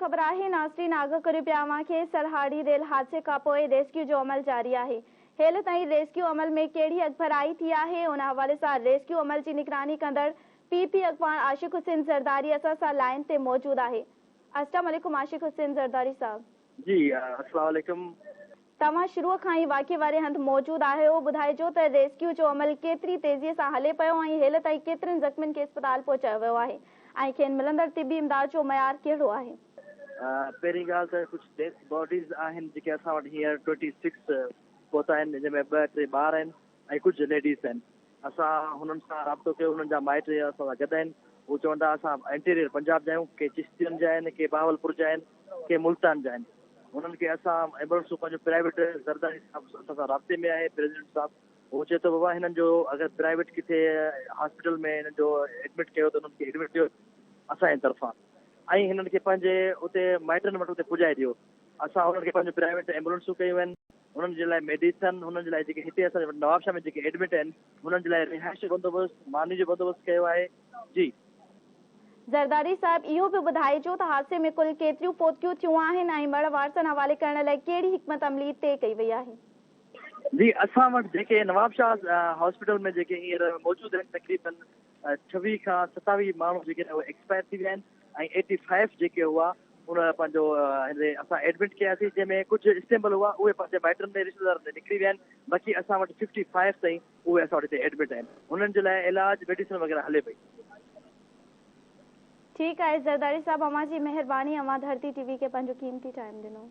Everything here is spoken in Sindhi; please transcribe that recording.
خبر آهي ناظرين آگاهه ڪريون پيا اوهان کي سرهاڙي ريل حادثي کانپوء ريسڪيو جو عمل جاري آهي هيل تائين ريسڪيو عمل ۾ ڪهڙي اڳڀرائي ٿي آهي ان حوالي سان ريسڪيو عمل جي نگراني ڪندڙ پي پي اڳواڻ عاشق حسين زرداري اسان سان لائين تي موجود آهي اسلام عليڪم عاشق حسين زرداري صاحب. جي اسلام عليڪم. توهان شروع کان ئي واقعي واري هنڌ موجود آهيو، ٻڌائجو ته ريسڪيو جو عمل ڪيتري تيزيء سان هلي پيو ۽ هيل تائين ڪيترن زخمين کي اسپتال پهچايو ويو آهي ۽ کين ملندڙ طبي امداد جو معيار ڪهڙو آهي؟ پهرين ڳالهه ته ڪجهه ڊيٿ باڊيز آهن جيڪي اسان وٽ هينئر ٽوئنٽي سڪس پهتا آهن جنهن ۾ ٻه ٽي ٻار آهن ۽ ڪجهه ليڊيز آهن اسان هنن سان رابطو ڪيو هنن جا مائٽ اسان سان گڏ آهن هو چون ٿا اسان انٽيريئر پنجاب جا آهيون ڪي چشتين جا آهن ڪي بهاولپور جا آهن ڪي ملتان جا آهن انهن کي اسان ايمبولنسون پنهنجو پرائيويٽ زرداري صاحب اسان سان رابطي ۾ آهي پريزيڊنٽ صاحب هو چئي ٿو بابا هنن جو اگر پرائيويٽ ڪٿي هاسپيٽل ۾ هنن جو ايڊمٽ ڪيو ته انهن کي ايڊمٽ ڏيو اسان جي طرفان ۽ هنن کي پنهنجي اتي مائٽن وٽ اتي پڄائي ڏيو اسان انهن کي پنهنجو پرائيويٽ ايمبولنسون ڪيون آهن انهن جي لاء ميڊيسن انهن جي لاء جيڪي هتي اسان وٽ نوابشاهه ۾ جيڪي ايڊمٽ آهن انهن جي لاء رهائش جو بندوبست ماني جو بندوبست ڪيو آهي جي. زرداري صاحب اهو به ٻڌائجو ته حادثي ۾ ڪل ڪيتريون فوتگيون ٿيون آهن ۽ مڙهه وارثن حوالي ڪرڻ لاء ڪهڙي حڪمت عملي طئي ڪئي وئي آهي؟ جي اسان وٽ جيڪي نوابشاهه هاسپيٽل ۾ جيڪي هينئر موجود آهن تقريبن ڇويهه کان ستاويهه ماڻهو جيڪي اهي ايڪسپائر ٿي ويا آهن ۽ ايٽي فائيو جيڪي هئا ان پنهنجو اسان ايڊمٽ ڪياسين جنهن ۾ ڪجهه اسٽيبل هئا اهي پنهنجي مائٽن ۾ رشتيدارن ۾ نڪري ويا آهن باقي اسان وٽ ففٽي فائيو تائين اهي اسان وٽ هتي ايڊمٽ آهن انهن جي لاء علاج ميڊيسن وغيره هلي پئي. ٺيڪ آهي زرداري صاحب اوهان جي مهرباني اوهان ڌرتي ٽي وي کي پنهنجو قيمتي ٽائيم ڏنو.